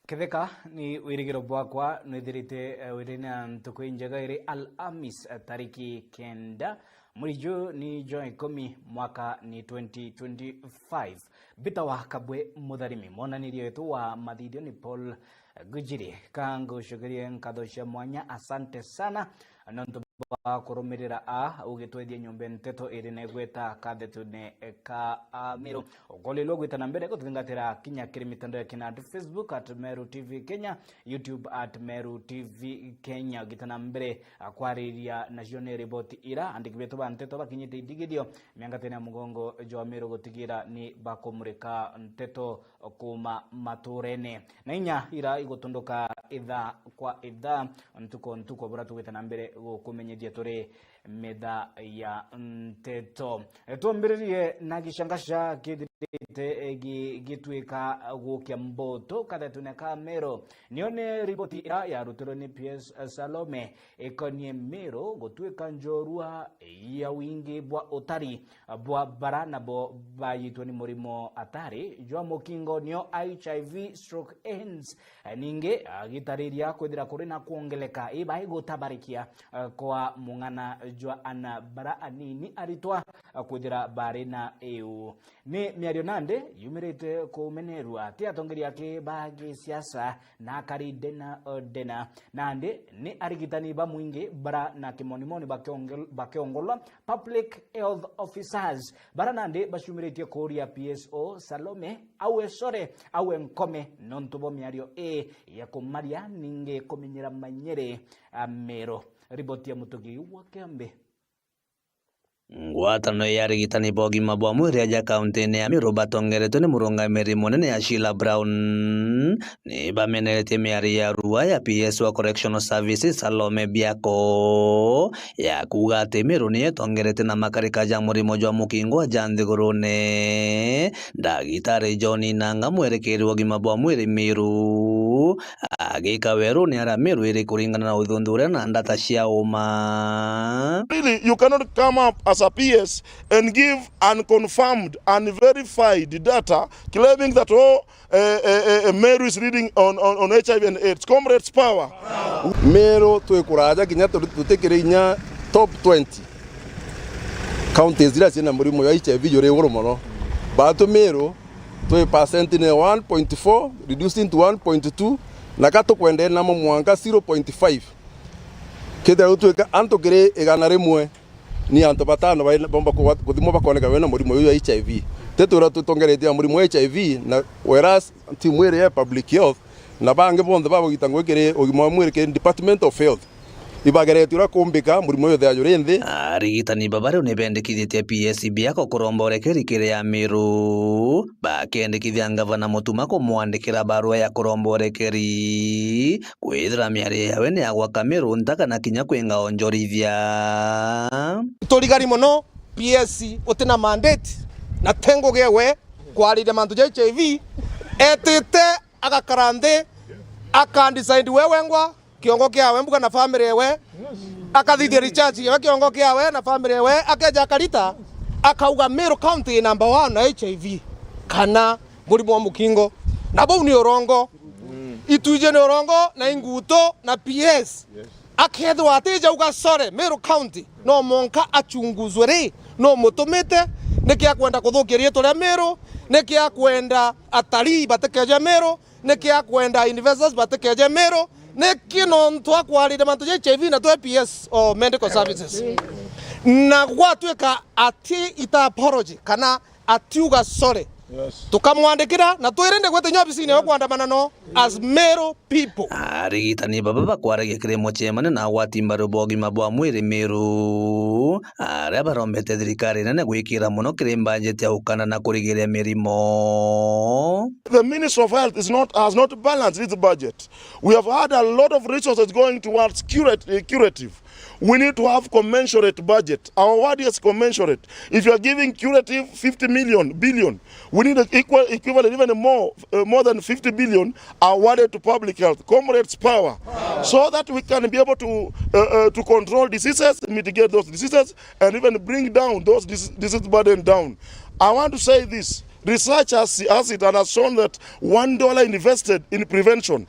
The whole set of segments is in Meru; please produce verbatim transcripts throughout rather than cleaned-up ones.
Ketheka ni wirigiro bwakwa nwithirite, eh, wirine na ntuku injega iri Alhamis, eh, tariki kenda, mweri ju ni jwa ikumi, mwaka ni twenty twenty-five. Mbitawa Kabwe Mutharimi, mwonaniria wetu wa mathithio ni Paul Gujiri. Ka ngucokerie nkatho cia mwanya, asante sana nontu bwa kurumirira a ugitwethia nyomba nteto iri na igweta kathetune ka Amiru. Ukolilwe gwita na mbere gututhingatira kinya kiri mitandao ya kinandi, Facebook at Meru T V Kenya, YouTube at Meru T V Kenya. Ugita na mbere, a, kwariria nacio ni riboti ira andiki betu ba nteto bakinyite idigithio miangatene ya mugongo jwa Meru gutigira ni bakumurika nteto kuuma maturene. Na inya ira igutunduka ithaa kwa ithaa, ntuku o ntuku, bura tugwita na mbere gukumenyithia turi metha ya nteto. E, twambiririe na gicangaca kithirite, e, gi-, gitwika gukia mboto kathetune ka Meru. Niyo ni riboti ira yarutirwe ni P S Salome ikonie Meru gutwika njorua ya wingi bwa utari bwa bara nabo bayitwe ni murimo atari jwa mukingo, niyo H I V stroke AIDS. Ningi agitariria kwithira kuri na kwongeleka iba igutabarikia, eh, kwa mung'ana jwa ana bara anini aritwa, eh, kwithira bari na iu. Ni miario nandi yumirite kumenerua ti atongeria aki ba gisiasa na akari ndena, eh, ndena. Nandi ni arigitani bamwingi bara na kimonimoni bakiongel-, bakiongolwa public health officers, bara nandi baciumiritie kuuria P S O Salome aue core, aue nkome nontu bwa miario ii ya kumaria ningi kumenyera manyere a Meru. Riboti ya Mutugi wa Kiambi. Ngwataniro ya arigitani ba ugima bwa mwiri aja kauntine ya Meru batongeretwe ni murungamiri munene ya Sheila Brown ni bameneretie miario ya rua ya P S wa Correctional Services Salome Biako ya kuuga ati Meru ni itongerete na makarika ja murimo jwa mukingo aja nthigurune. Ndagitari John Inanga, mwerekeri wa ugima bwa mwiri Meru, agika weruni aria Meru iri kuringana na uthuthuria na ndata cia uma. Really, you cannot come up as a P S and give unconfirmed, unverified data claiming that, oh, eh, eh, eh, eh, Meru is leading on, on, on H I V and AIDS. Comrades, power! Meru twi kuraja kinya turi-, tutikiri inya top twenty counties iria ciina murimo jwa H I V juri iguru mono. Batu Meru twi percent ni one point four, reducing to one point two, na ka tukwendee namo mwanka zero point five. Kethira gutwika antu kiri igana rimwe, ni antu batano bai-, bomba kugwa-, kuthimwa bakoneka bena murimo uyu wa H I V. Tetwira tutongeretie na murimo wa H I V, na whereas timu iri ya public health, na bangi bonthe babagita ngugi kiri ugima wa mwiri kiri Department of Health, ibageretie uria kumbika murimo uyu uthea juri nthi. Arigitani baba riu ni bendekithitie P S Biako kuromba urekeri kiri ya Meru, bakendekithia ngavana Mutuma kumwandikira barua ya kuromba urekeri, kwithira miario yawe ni ya gwaka Meru nta kana kinya kwinga onjorithia. Turigari mono P S utina mandate na te ngugi ewe kwariria mantu ja H I V, etite agakara nthi, aka decide we wengwa kiongo kiawe mbuga na family ewe, akathithia research yewe kiongo kiawe na family ewe, akeja akarita, akauga Meru County number one na H I V kana murimo wa mukingo. Na bau ni urongo. Itwiji ni urongo na inguto na P S. Akethirwa atijauga sorry, Meru County no mwanka achunguzwe ri, no mutumite, niki akwenda kuthukia riitwa ria Meru, niki akwenda atarii batikeje Meru, niki akwenda investors batikeje Meru, niki nontu akwariria mantu ja H I V na twe P S o medical services. Na gwatwika ati ita apology kana atiuga sorry. Yes. Tukamwandikira na twirinde gwita inya obisini yo kwandamana no as Meru people. Arigitani baba bakwaragia kiri mucemania na agwati mbaru ba ugima bwa mwiri Meru, aria barombete thirikari nene gwikira mono kiri mbanjeti ya gukanda na kurigiria mirimo. The Ministry of Health is not, has not balanced its budget. We have had a lot of resources going towards curate-, eh, curative. We need to have commensurate budget. Our word is commensurate. If you are giving curative fifty million, billion, we need an equal, equivalent, even more, uh, more than fifty billion awarded to public health. Comrades, power. So that we can be able to, uh, uh, to control diseases, mitigate those diseases, and even bring down those dis-, disease burden down. I want to say this. Research has, has it and has shown that one dollar invested in prevention,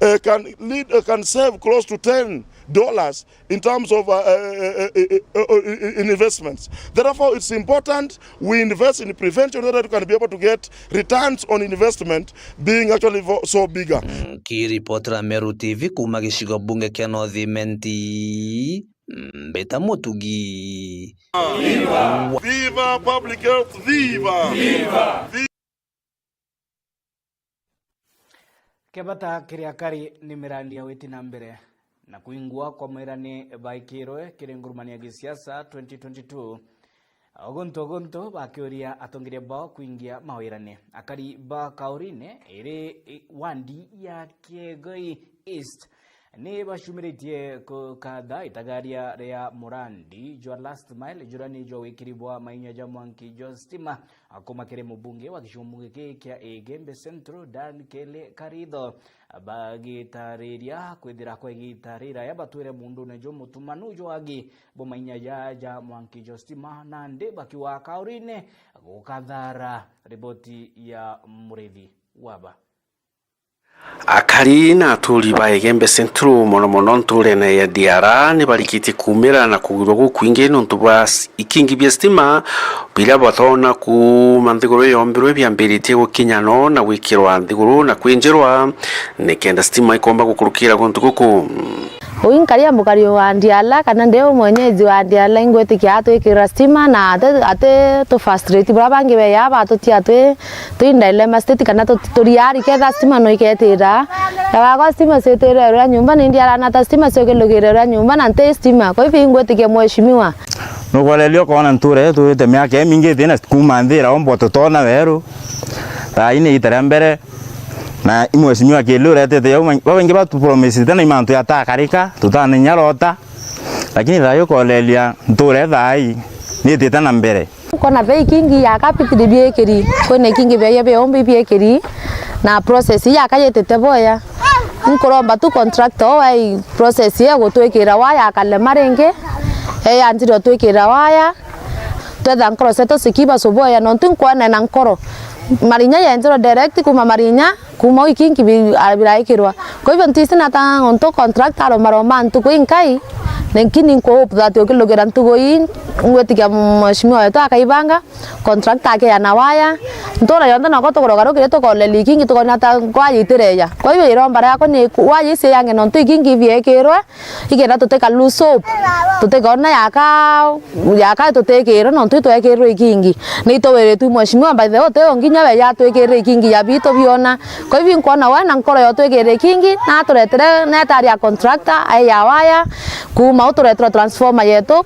uh, can lead, uh, can save close to ten dollars in terms of, uh, uh, uh, uh, uh, uh, investments. Therefore, it's important we invest in prevention so that we can be able to get returns on investment being actually vo-, so bigger. Nkiripotera Meru T V kuuma gicigo bunge kia North Imenti, Mbita Mutugi. Viva! Viva public health! Viva! Viva! Kebata kiria kari ni mirandi ya witi na mbere na kwingwa kwa mwirani baikirwe kiri ngurumani ya gisiasa twenty twenty-two. Oguntu oguntu bakiuria atongeria bao kwingia mawirani. Akari ba Kaurine iri wandi ya Kiegoi East ni bacumiritie kukatha itagaria ria murandi jwa last mile, jura ni jwa wikiri bwa mainya ja mwanki jwa stima, akuma kiri mubunge wa gicigo giki kia Igembe Central, Dan Kele Karitho, bagitariria kwithira kwa igita riraya batwire mundune jumutumanu jwa wagi bwa mainya ja ja mwanki jwa stima, nandi bakiuga Kaurine gukathara. Riboti ya Murithi Waba. Akari na aturi ba Igembe Central, mono mono nturene ya Diara, ni barikitie kuumira na kugirwa gukwingi nontu bwa s-, ikingi bia stima biria batoona kuuma nthiguru yombirwe biambiritie gukinya no na gwikirwa nthiguru na kwinjirwa, nikenda stima ikomba gukurukira guntu guku. Ui nkari ya mukari wa Ndiala, kana ndi u mwenyeji wa Ndiala, ingwitikia atwikira stima na ati, ati tu frustrate buria bangi beya batutia twi, twi in dilemma state, kana tu, turiari ketha stima no iketira. Yagagwa stima ciitire uria nyumba, ni Ndiala na ta stima ciukilugire uria nyumba, na nti stima. Kwa hivyo ingwitikia mheshimiwa. Nukwelelia ukoona ntura yetu ite miaka imingi itina kuma nthira ombo tutona weru. Thaa ii ni ita ria mbere. Na i mheshimiwa Kili uretete jau, babaingi batupromisite na i mantu jatakarika, tutanenya rota, lakini thayu ukolelia ntura ii thaai nitite na mbere. Nkona ve ikingi ya capital biekiri, kwina ikingi biaia biombi biekiri, na process ii yaka yitite boya. Nkuromba tu contractor oe process ii egutwikira waya akalema ringi, eyanjire utwikira waya. Twetha nkoro cietu cikiba cuboya, nontu nkwona na nkoro. Marinya yenjirwe direct kuma Marinya, kuma u ikingi bi-, a, biraikirwa. Kwa hivyo ntisi nata nontu contractor aromaroma ntuku inkai, lakini nku hope that ukilugira ntuku ii, ngwitikia mheshimiwa wetu akaibanga, contractor akeana waya, ntura yonthe noko tukurogarukire tukolelia ikingi tukona ta waya itireja. Kwa hivyo iromba riakwa ni waya iciange nontu ikingi ibiekirwe, ikenda tutika lose hope, tutikona yaka, yaka tutikirwe nontu itwekirwe ikingi. Ni itwiritwe mheshimiwa, by the way, uti o nginya we yatwikirire ikingi ya bitu biona. Kwa hivyo nkwona we na nkoro ya utwikirire ikingi, na aturetere, na etari ya contractor, ai ya waya, kuma utureterwa transformer yetu.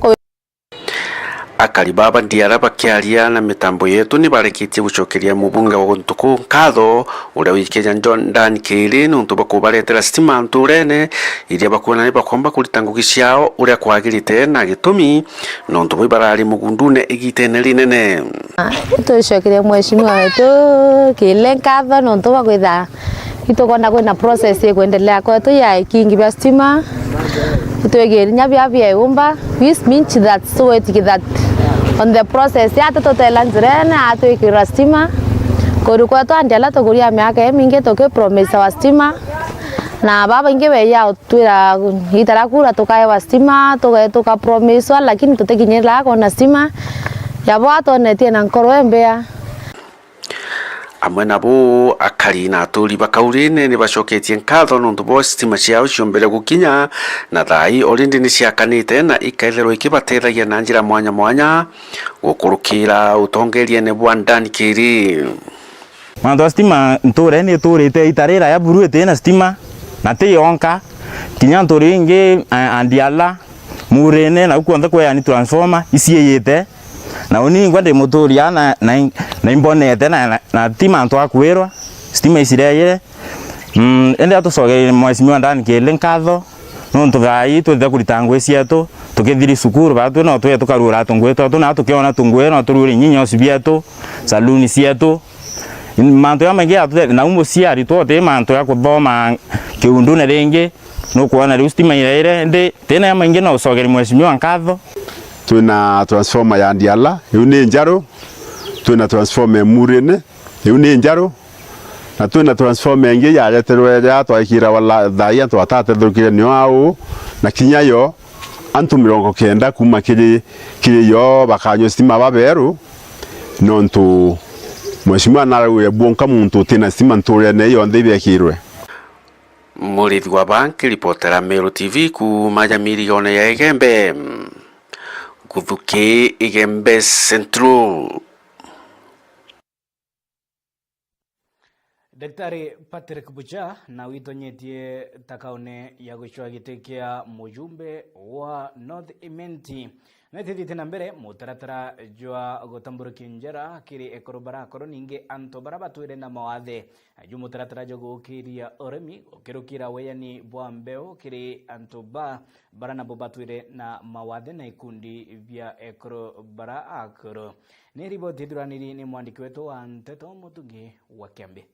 Akari baba Ndiara bakiaria na mitambo yetu ni barikitie gucokeria mubunge wa guntu kuu nkatho, uria wi Kenya John Dan Kiri, niuntu bwa kubaretera stima nturene iria bakwona ni bakomba kurita ngugi ciao uria kwagirite na gitumi, niuntu bau barari mugundune igitene rinene. Twicokeria mheshimiwa wetu Kiri nkatho niuntu bwa kwitha itukwona kwina process ikwendelea kwetu ya ikingi bia stima, itwigiri nya bia bia iumba, which means that, so it that on the process ya tututela njirene atwikira stima. Kuru kwetu andi ala tukuria miaka imingi tukipromisawa stima, na babaingi beya utwira itara kura tukaewa stima, tuka-, tukapromiswa, lakini tutikinyira kwona stima. Yabo atwonetie na nkoro imbea. Amwe nabo akari na aturi ba Kaurine ni bacoketie nkatho nontu bwa sitima ciao ciombere gukinya, na thaai already ni ciakanite na ikaithirwa ikibatethagia na njira mwanya mwanya gukurukira utongeriene bwa Dan Kiri. Mantu a stima nture ni iturite ita riraya buru itina stima, na ti yonka, kinya nturi ingi, a-, Andiala, Murine, nau kuonthe kweani transformer iciiyite. Na uni ingwa ndi muturia na, na, na imbonete na, na, na ti mantu a kwirwa, stima icireyire. Mm, indi atucokerie Mheshimiwa Dan Kili nkatho, nontu thaa ii twithire kurita ngugi cietu, tukithiri cukuru, batwi no twi tukarura tungugi twetu, na tukiona tungugi no turure inyinya oci bietu, saluni cietu. Mantu jamaingi jatute-, nau muciari twote mantu ja kuthoma kiundune ringi, nukwona riu stima iraire, indi tina jamaingi no ucokerie Mheshimiwa nkatho. Twina transformer ya Ndiala, iu ni njaru. Twina transformer Murine, iu ni njaru, na twina transformer ingi yareterwe riria twaikira wala thaai antu batatethurukire nio au, na kinya yo antu mirongo kenda kuuma kiri, kiri yo bakanyua stima baberu, nontu Mheshimiwa naraugire bwonka muntu utina stima nturene yonthe ibekirwe. Murithi wa Bank, ripotera Meru T V kuuma Jamirigone ya Igembe. Guthuki Igembe Central. Daktari Patrick Bucha na witonyetie takaune ya gucwa giti kia mujumbe wa North Imenti. Netithite na mbere mutaratara jwa gutamburukia njara kiri ekuru barakuru, ningi antu bara batwire na mawathe jwa mutaratara jwa gukiria urimi, gukirukira weyani bwa mbeu kiri antu ba bara nabo batwire na mawathe na ikundi bia ekuru bara akuru. Ni riboti ithuraniri ni mwandiki wetu wa nteto Mutugi wa Kiambi.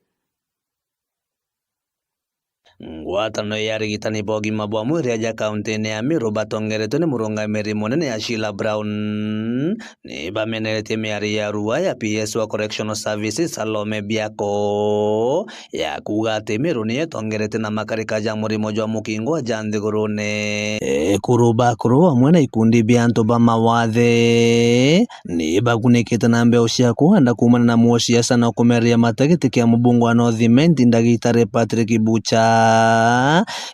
Ngwataniro ya arigitani ba ugima bwa mwiri aja kauntine ya Meru batongeretwe ni murungamiri munene ya Sheila Brown ni bameneretie miario ya rua ya P S wa Correctional Services Salome Biako ya kuuga ati Meru ni itongerete na makarika ja murimo jwa mukingo ja nthigurune. Ekuru bakuru amwe na ikundi bia antu ba mawathe ni bagunikite na mbeu cia kuanda kuumana na musiasa na kumereria matagiti kia mubunge wa North Imenti Ndagitari Patrick Bucha.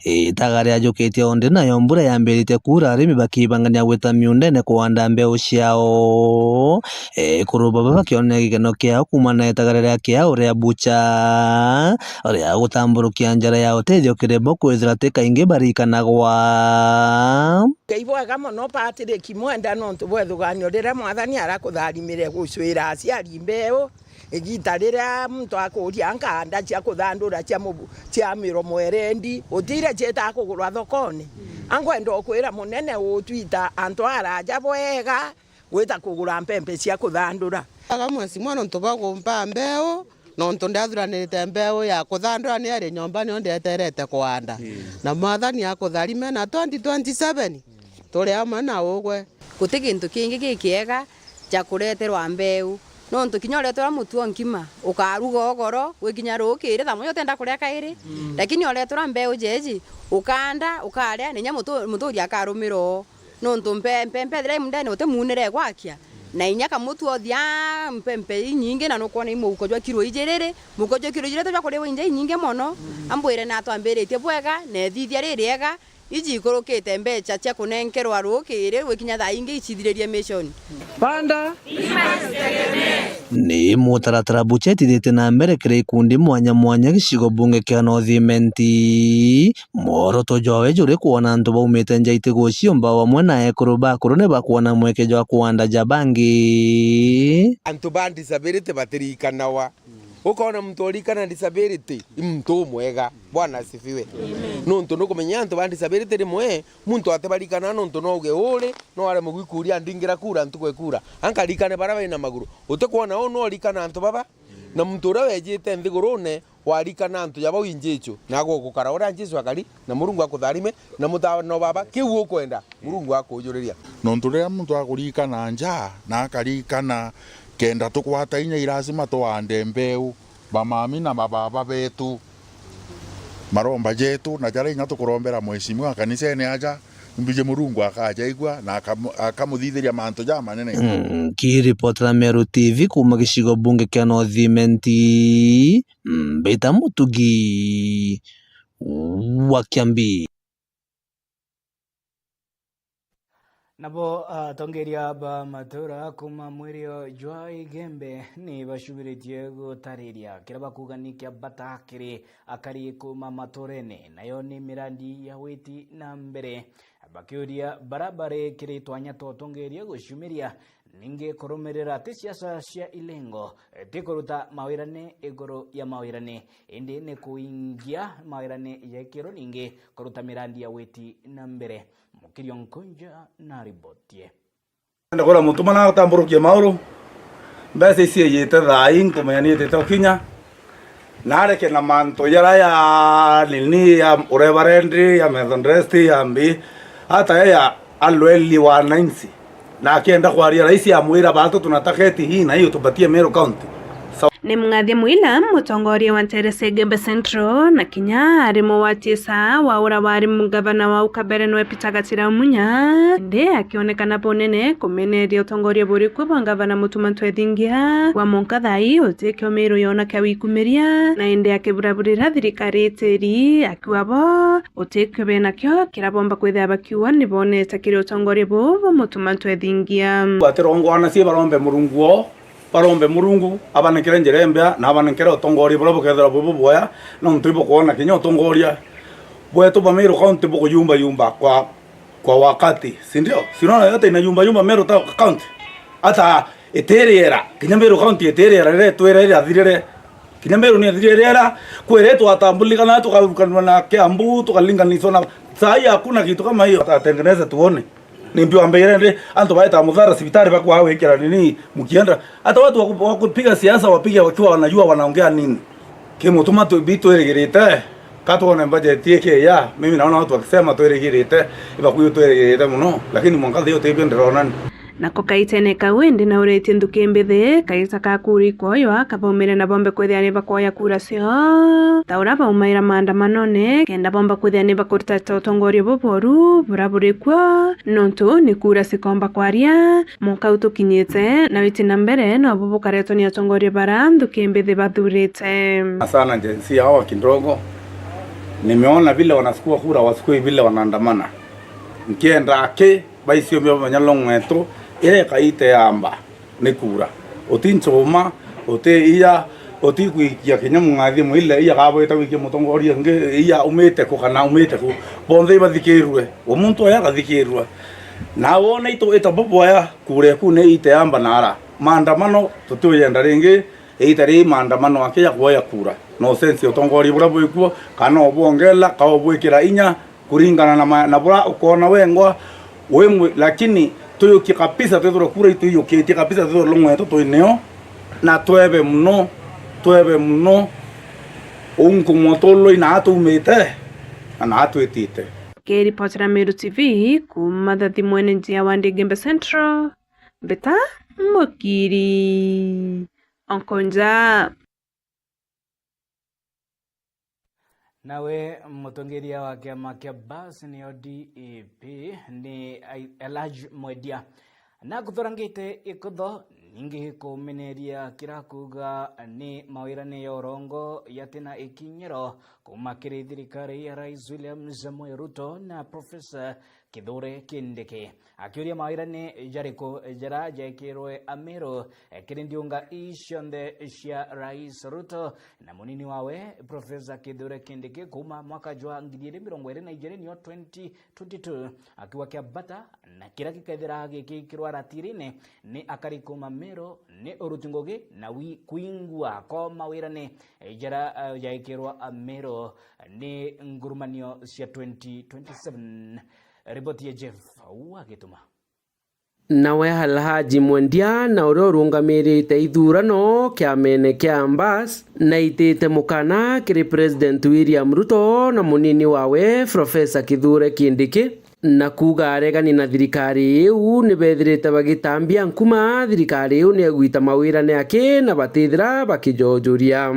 Itaga riajukitie o ndi nayo mbura yambiritie kuura, arimi bakibangania gwita miundene kuanda mbeu ciao. Ekuru baba bakionania gikeno kiao kuumana na itaga riria kiao ria Bucha ria gutamburukia njara ya utethio kiri bo kwithira ti kaingi barikanagwa. Ngai bwega mono Patrick Mwenda, nontu bwa ithuganio riria Mwathani arakutharimire gucwira aciari mbeu. Igita riria muntu akuuria nkaanda cia kuthandura cia mubu-, cia miromo irendi, gutire ciitaga kugurwa thokone. A ngwenda ukwira munene utwita antu araja bwega gwita kugura mpempe cia kuthandura. Aga mheshimiwa nontu bwa gumpa mbeu, nontu ndathuranirite mbeu ya kuthandura ni ari nyomba nio ndeterete kuanda. Na Mwathani akutharime na twenty twenty-seven turi amwe na ugwe. Guti gintu kingi gikiega ja kureterwa mbeu, nontu kinya ureterwa mutu o nkima, ukaruga ugoro, gwikinya rukiri thaa moja utenda kuria kairi. Lakini ureterwa mbeu jeji, ukaanda, ukaria, na inya mutu-, muturi akarumira oo. Nontu mpe-, mpempe ethira i mundene uti muunire gwakia, na inya kamutu othia mpempe inyingi, na nukwona i muhuko jwa kiro ijiri ri, muhuko jwa kiro ijiri ti jwa kuriwa inja inyingi mono. Ambwire na atwambiritie bwega, na ethithia ririega, iji ikurukite mbecha cia kunenkerwa rukiri gwikinya thaa ingi icithiririe mission. Panda. Ni mutaratara bucetithite na mbere kiri ikundi mwanya mwanya gicigo bunge kia North Imenti. Mworoto jwawe juri kwona antu baumite nja itiguciumba o amwe na ekuru bakuru ni bakwona mweke jwa kuanda ja bangi. Antu ba disability batirikanawa. Ukoona muntu urikana disability, i muntu umwega. Bwana asifiwe. Nuntu nukumenya antu ba disability rimwe, muntu atibarikana nuntu no uge uri, no aremwe gwikuria ndingira kura ntuku e kura. Ankarikane bara bena maguru. Utikwona uu no urikana antu baba? Na muntu uria wejite nthigurune, warikana antu ja bau injichu, na agugukara uria Jesu akari, na Murungu akutharime, na mutano baba, kiu ukwenda, Murungu akujuriria. Nontu riria muntu akurikana nja, na akarikana kenda tukwata inya, i lazima tuande mbeu, bamami na bababa betu, maromba jetu, na jaria inya tukurombera mheshimiwa kanisene aja, mbiji Murungu akajaigua na akamu-, akamuthithiria mantu jamanene. Mm, nkiripotera Meru T V kuuma gicigo bunge kia North Imenti, mbita Mutugi wa Kiambi. Nabo atongeria ba matura kuuma mwirio jwa Igembe ni bacubiritie gutariria kiria bakuuga ni kia bata kiri akari kuuma maturene, nayo ni mirandi ya witi na mbere. Bakiuria bara bari kiri twanya twa utongeria guciumiria, ningi kurumirira ti siasa cia ilengo, ti kuruta mawirane iguru ya mawirane, indi ni kuingia mawirane ya ikiro, ningi kuruta mirandi ya witi na mbere. Mukirio Nkunja na ribotie. Ndenda kwira mutuma na utamburukie mauru. Mbeca ici ijite thaa ii, nkumenya ni itite ukinya. Na areke na mantu jaria ya nini, ya ureverend, ya Methodist, ya mbi, hata ya alweli wananchi. Na akienda kwaria rais amwira, "Bantu tunataka eti hii na hii utupatie Meru County." Sa- Ni Mng'athia Mwila, mutongoria wa nteere cia Igembe Central, na kinya ari mugwatisa wa ura wari mugavana wa ukabere nwe Peter Gatira Munya, indi akionekana bunene kumeneria utongoria buri kuo bwa ngavana Mutuma Ntwethingia. Kwa munka thaa ii utikio Meru yona kia wikumiria, na indi akiburaburira thirikari itiri, akiuga bo utikio benakio kiria bomba kwithira bakiuga ni bonete kiri utongoria buu bwa Mutuma Ntwethingia. Batirongwana cie barombe Murungu wao, barombe Murungu abanenkere njira imbea na abanenkere utongoria buria bukethirwa bwi bubwea, nontu ibukwona kinya utongoria bwetu bwa Meru County bukuyumbayumba kwa, kwa wakati, si ndio? Si unaona yote inayumbayumba Meru ta-, County? Hata itiriera, kinya Meru County itiriera riria itwira irathirire. Kinya Meru ni ithirire riera, kwira twatambulikana tukarukanwa na Kiambu, tukalinganishwa na, saa hii hakuna kitu kama hiyo. Atatengeneze tuone. Ni mbi wambeire ndi, antu baeta muthara cibitari bakwa gwikira nini, mukienda. Hata watu wa ku-, wa kupiga siasa wapige wakiwa wanajua wanaongea nini. Kimutuma tu-, bi twirigirite, ka twone budget ikiya. Mimi naona watu wakisema twirigirite, ibakuyu twirigirite muno, lakini mwanka thio tibio ndirona ni. Nako kaitene kau indi nauritie nthuki mbithi, kaita ka kura ikwoywa kabaumire na bombe kwithia ni bakwoya kura cio, ta uria baumaira maandamanone, kenda bomba kwithia ni bakurutata utongoria bubworu buria buri kuo, nontu ni kura cikomba kwaria. Mwaka utukinyite na witi na mbere, nobu bukaretwa ni atongoria bara nthuki mbithi bathurite. Sana Gen Z hawa kidogo, nimeona vile wanachukua kura, wachukue vile wanaandamana. Nkienda aki, baiciumia bamenya Long'wetu, iria ikaite yamba ni kura. Uti nchuma, uti iya, uti kwikia kinya Mung'athi Mwile, iya kabwita wikie mutongoria ungi, iya umite ku kana umite ku. Bonthe ibathikirue, o muntu oya akathikirua. Na wona itu ita bubwaya, kura eku ni ite yamba nara. Maandamano tutiuyenda ringi, ita ri maandamano aki ya kuoya kura. No sense utongoria buria bwikuo, kana obwongela, ka obwikira inya, kuringana na ma-, na bura ukona wengwa wi mwi-, lakini tuyukie kabisa, twithirwe kura ituiyukitie kabisa, twithirwe Long'wetu twi nio, na twebe muno, twebe muno. Uu nkumwa tuloi na atumite, na na atwitite. Kiripotera Meru T V kuuma Thathi mwene njia wa Ndigembe Central, Mbita Mukiri. Onkonja. Nawe mutongeria wa kiama kia Bas ni O D P ni Ai-, Elijah Mwendia nakuthorangite ikutho, ningi kumeneria kira kuuga ni mawirane ya urongo yatina ikinyiro kuuma kiri thirikari ya Rais William Samoei Ruto na Professor Kithure Kindiki. Akiuria mawirane jariku jara jekirwe Ameru, eh, kiri ndiunga ii cionthe cia Rais Ruto na munini wawe Professor Kithure Kindiki kuuma mwaka jwa ngiri igiri mirongo iri na ijiri nio twenty twenty-two, akiuga kiambata na kiria gikethira gikikirwa ratirine ni akari kuuma Meru ni uruti ngugi na wi-, kwingua kwa mawirane jara, eh, jaikirwa Ameru ni ngurumanio cia twenty twenty-seven. Riboti ya Jeff Wagituma. Nawe Alhaji Mwendia, na uria urungamirite ithurano kiamene kia Mbas, naitite mukana kiri President William Ruto na munini wawe Professor Kithure Kindiki, na kuuga aregani na thirikari iu ni bethirite bagitambia nkuma thirikari iu ni egwita mawirane aki na batithira bakijojuria.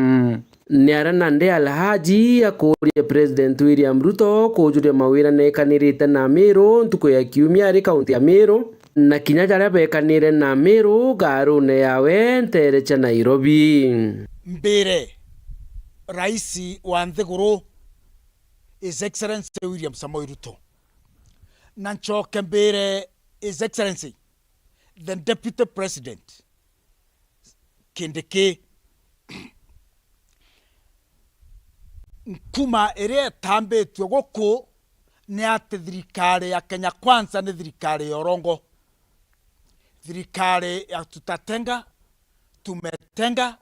Ni aria nandi Alhaji akuurie President William Ruto kujuria mawira nekanirite na Meru ntuku ya kiumia ari kaunti ya Meru, na kinya jaria bekanire na Meru gaarune yawe nteere cia Nairobi. Mbire Rais wa nthiguru, His Excellency William Samoei Ruto, na ncoke mbire His Excellency the Deputy President Kindiki, nkuma iria itambitue guku ni ati thirikari ya Kenya Kwanza ni thirikari ya urongo, thirikari ya tutatenga, tumetenga,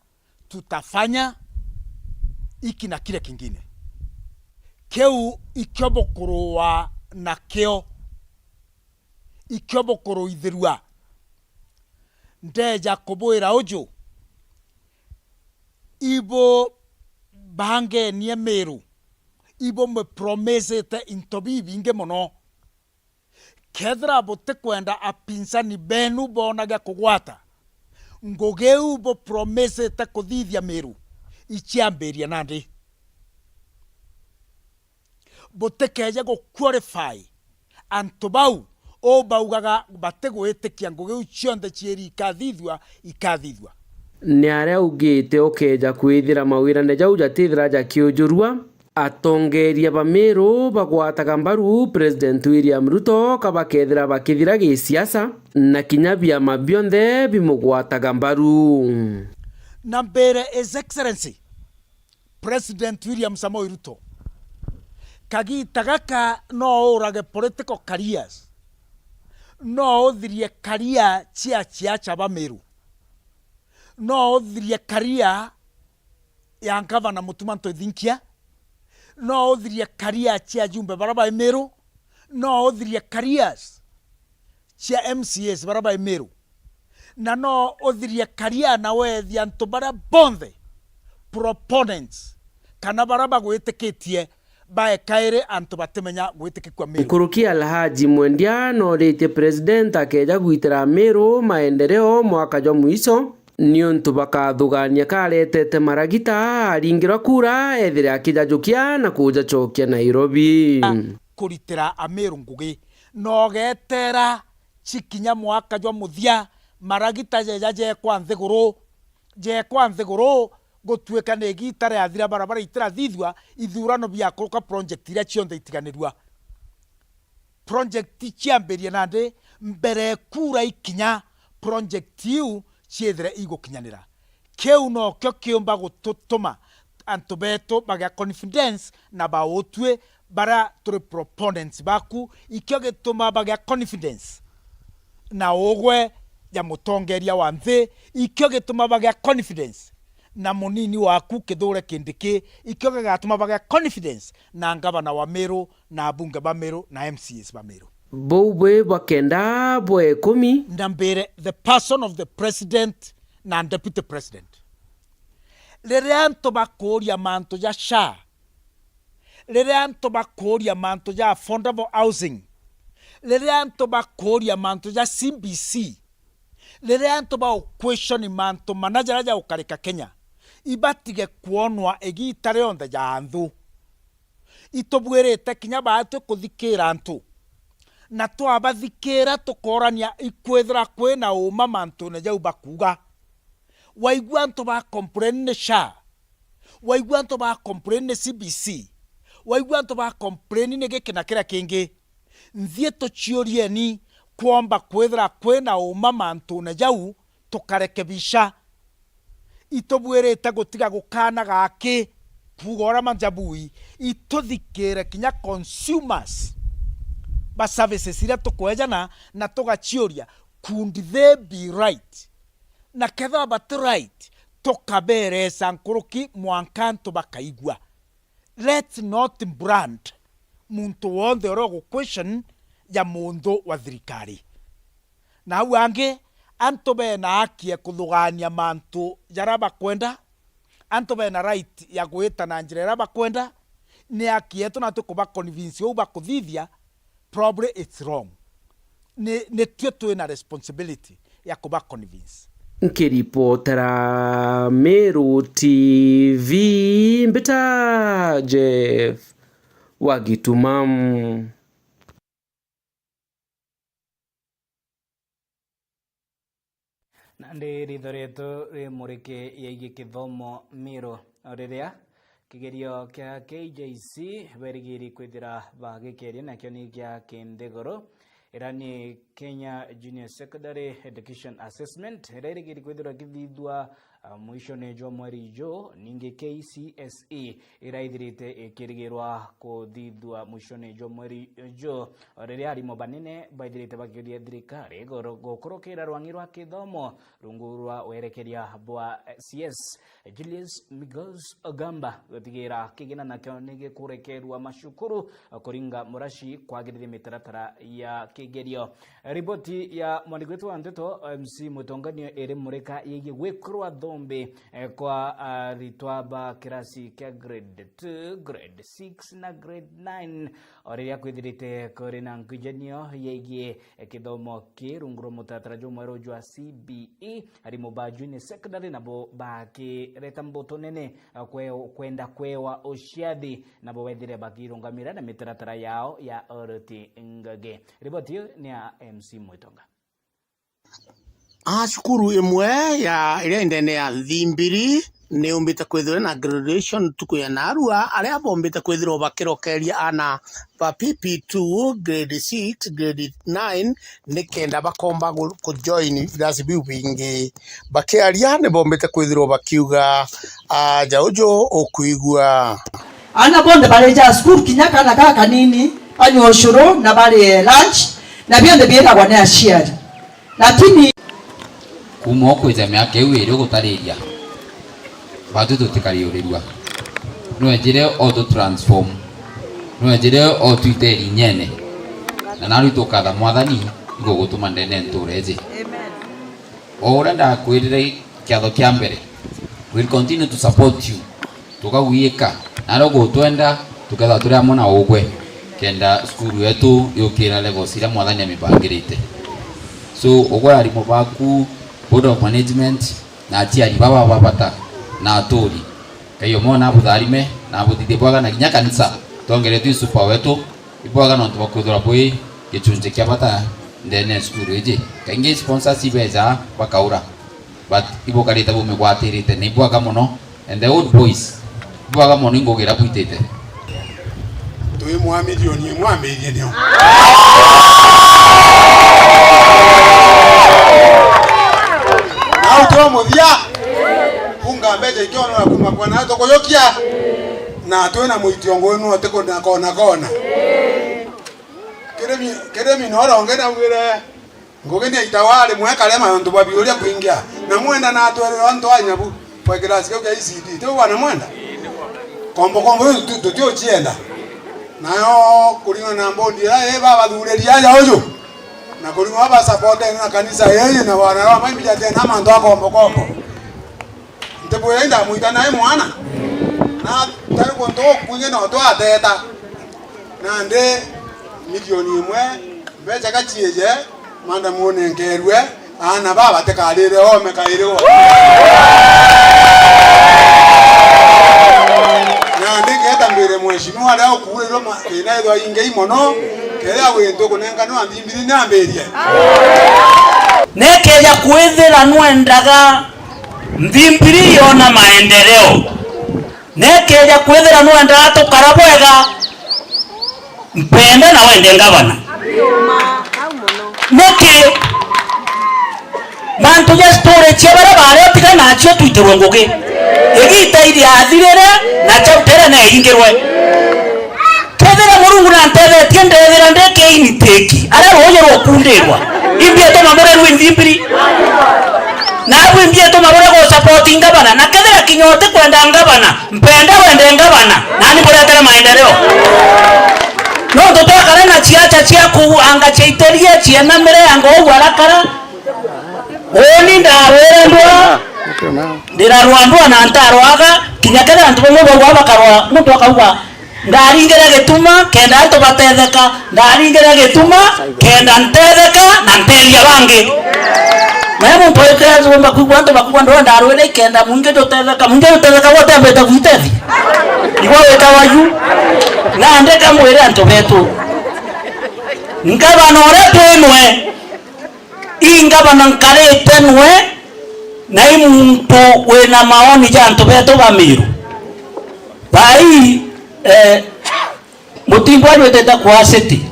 tutafanya hiki na kile kingine. Kiu ikio bukurua nakio, ikio bukuruithirua. Ndeja kubwira uju, ibu bangenie Meru, ibu mupromisite into bibingi mono. Kethira butikwenda apinsani benu boona gia kugwata, ngugi iu bupromisite kuthithia Miru iciambiria nandi? Butikeeje guqualify antu bau uu baugaga batigwitikia ngugi iu cionthe ciiri ikathithua, ikathithua. Ni aria augite ukeeja kwithira mawirane jau jatithira jakiujurua, atongeeria ba Miru bagwataga mbaru President William Ruto ka bakethira bakithira gisiasa, na kinya biama bionthe bimugwataga mbaru. Na mbere His Excellency President William Samoei Ruto, kagiita gaka no uurage political careers, no uthirie career cia ciaca ba Miru, no uthirie career ya Ngavana Mutuma Ntwithinkia, no uthirie career cia ajumbe bara bai Miru, no uthirie careers cia M C As bara bai Miru, na no uthirie career na weethia antu baria bonthe proponents kana baria bagwitikitie bae kairi antu batimenya gwitikikua Miru. Nkuruki Alhaji Mwendia nooritie President akeeja gwitira Miru maendeleo mwaka jwa mwiso, niuntu bakathugaania karetete maragita aringirwa kura ethire akijajukia na kujacokia Nairobi. Kuritira Amiru ngugi, nogetera cikinya mwaka jwa muthia, maragita jeja jekwa nthiguru, jekwa nthiguru, gutuika ni igiita riathira, barabara itirathithua, ithurano biakuruka, project iria cionthe itiganirua. Project ciambirie nandi, mbere kura ikinya, project iu ciithire igukinyanira. Kiu nokio kiumba gututuma antu betu bagia confidence na bautwi baria turi proponents baku, ikio gituma bagia confidence na ugwe ja mutongeria wa nthi, ikio gituma bagia confidence na munini waku Kithure Kindiki, ikio gigatuma bagia confidence na ngavana wa Miru na abunge ba Miru na M C As ba Miru. Bou bwi bwa kenda bwa ikumi. Na mbere, the person of the president na deputy president. Riria antu bakuuria mantu ja SHA, riria antu bakuuria mantu ja affordable housing, riria antu bakuuria mantu ja C B C, riria antu ba question mantu mana jaria jaukarika Kenya, ibatige kwonwa igiita rionthe ja anthu. Itubwirite kinya baatwi kuthikiira antu, na twabathikiira tukoorania ikwithira kwina uuma mantune jau bakuuga. Waigua antu ba complain ni SHA, waigua antu ba complain ni C B C, waigua antu ba complain ni giki na kiria kingi, nthie tuciurieni kwomba kwithira kwina uuma mantune jau tukarekebisha. Itubwirite gutiga gukaana gaki, kuuga uria majabui, ituthikiire kinya consumers ba services iria tukwejana na tugaciuria, could they be right? Na kethira bati right, tukabereca nkuruki mwanka antu bakaigua. Let's not brand muntu wonthe uria ugu question ja munthu wa thirikari. Na au angi, antu bena haki ya kuthugaania mantu jaria bakwenda, antu bena right ya gwita na njira iria bakwenda, ni haki yetu na tukuba convince uu bakuthithia, probably it's wrong. Ni, ni tue twina responsibility ya kuba convince. Nkiripotera Meru T V, mbita Jeff wa Gituma. Nandi ritho rietu ri muriki yegie kithomo Miru, o riria kigerio kia K J C berigiri kwithira bagikeria, nakio ni gia kinthiguru, iria ni Kenya Junior Secondary Education Assessment, iria irigiri kwithirwa ikithithua, ah, mwishone jwa mweri juu. Ningi K C S E iraithirite ikirigirwa kuthithua mwishone jwa mweri juu, o riria arimu banene baithirite bakiuria thirikari iguru gukurukira rwang'i rwa kithomo rungu rwa werekeria bwa C S Julius Migos Ogamba gutigira kigina nakio ni gikurekerua macukuru kuringa muraci kwagirithia mitaratara ya kigerio. Riboti ya mwandiki wetu wa nteto, M C Mutonganio, iri murika yegie gwikirwa Ombi, eh, kwa aritwa ba kirasi kia grade two, grade six na grade nine. O riria kwithirite kuri na nkujanio yegie, eh, kithomo ki rungu rwa mutaratara jumweru jwa C B E, arimu ba junior secondary nabo bakireta mboto nene, eh, kwe-, kwenda kwewa uciathi, nabo bethire bakirungamira na mitaratara yao ya oroti ngugi. Riboti iu ni ya M C Mwitonga. A cukuru imwe ya iria indene ya Nthimbiri ni umbite kwithirwa na graduation ntuku ya narua, aria bombite kwithirwa bakirokeria ana ba P P two, grade six, grade nine, nikenda bakomba gu-, kujoin birasi biu bingi. Bakiaria ni bombite kwithirwa bakiuga, aja uju ukwigua. Ana bonthe bari ja cukuru, kinya kana gaka kanini, banyua ucuru na bari lunch, na bionthe biiragwa ni aciari. Lakini kuuma ukwija miaka iu iri ugutariria, batwi tutikariurirua. Nwejire o tu transform, nwejire o twite rinyene, na narua tukatha Mwathani igugutuma ndene ntura iji. O uria ndakwirire kiatho kia mbere, we'll continue to support you. Tukagwika, nario gutwenda, tukethirwa turi amwe na ugwe, kenda cukuru yetu yukira levels iria Mwathani amibangirite. So, ugwe arimu baku, board of management, na aciari baba ba bata, na aturi, Ngai omwe nabutharime, na abuthithie bwega, na kinya kanisa, twongeretwe super wetu, ibwega nontu bwa kwithirwa bwi gicunji kia bata ndene ya cukuru iji. Kaingi sponsors ibeja bakaura. But ibukarite bumigwatirite, ni bwega mono. And the old boys, bwega mono, ingugira bwitite. Twi mwa milioni imwe ambirie nio. Nau twa muthia, kunga mbeca ikionora kuma kwa na tukujukia, na twi na muitio ngui nu ati kuna kona kona. Kirimi, kirimi no ronge na wire. Ngugi ni aita wa rimwe karema antu babiuria kuingia. Na mwenda na atwerere antu a nyabu kwa kirasi kiu kia E C D. Tiu bwana mwenda? Kombo kombo iu tu-, tutiucienda. Nayo kuringana na mbondi iria ii babathuriria aja uju. Na kuringana na basapotene na kanisa ii na wana wa maimbia tena mantu a kombo kombo. Ntibwira indamwita nae mwana. Na tari kuntu gukwingi no twateta. Nandi milioni imwe mbeca gaciije, manda munenkerue, aana baa batikarire oome kairi. Nandi ngeeta mbire mheshimiwa aria ukuurirwe ma-, thina ithwa ingei mono, keria wintu kunenkanwa Nthimbiri ni ambirie. Nekeja kwithira nwendaga Nthimbiri yona maendeleo. Nekeja kwithira nwendaga tukara bwega, mpenda na wende ngavana. Niki? Mantu ja storage cia baria baari utigana nacio twitirwe ngugi. Igita iriathirire na chapter iria neeringirwe. Kethira Murungu nantethetie, ndethira ndi kiini tiki, aria ruuji rukundirwa, imbi ituma bure rwi Nthimbiri? Nabu imbi ituma bure gu support ngavana? Na kethira kinya utikwenda ngavana, mpenda wende ngavana, nani buretere maendeleo? Nontu twakara na ciaca cia kuanga ciaiterie, cienamire, anga uu arakara. Uuni ndarwire ndwaa, ndirarwaa ndwaa na ntarwaga, kinya kethira antu bamwe bauga bakarwaa, muntu akauga, ndaringire gituma kenda antu batetheka, ndaringire gituma kenda ntetheka na nteethia bangi. Nae muntu aikira agomba kwigua antu bakuuga ndwaa ndarwire ikenda mwingi ndutetheka, mwingi ndutetheka gwe utembete gwitethia? Igwe witawa yu? Nandi kamwire antu betu, ngavana uria twinwe, ii ngavana nkarite nwe, na i muntu wina maoni ja antu betu ba Miru. Thaa ii, eh, Mutimbo ajwitite kwa city.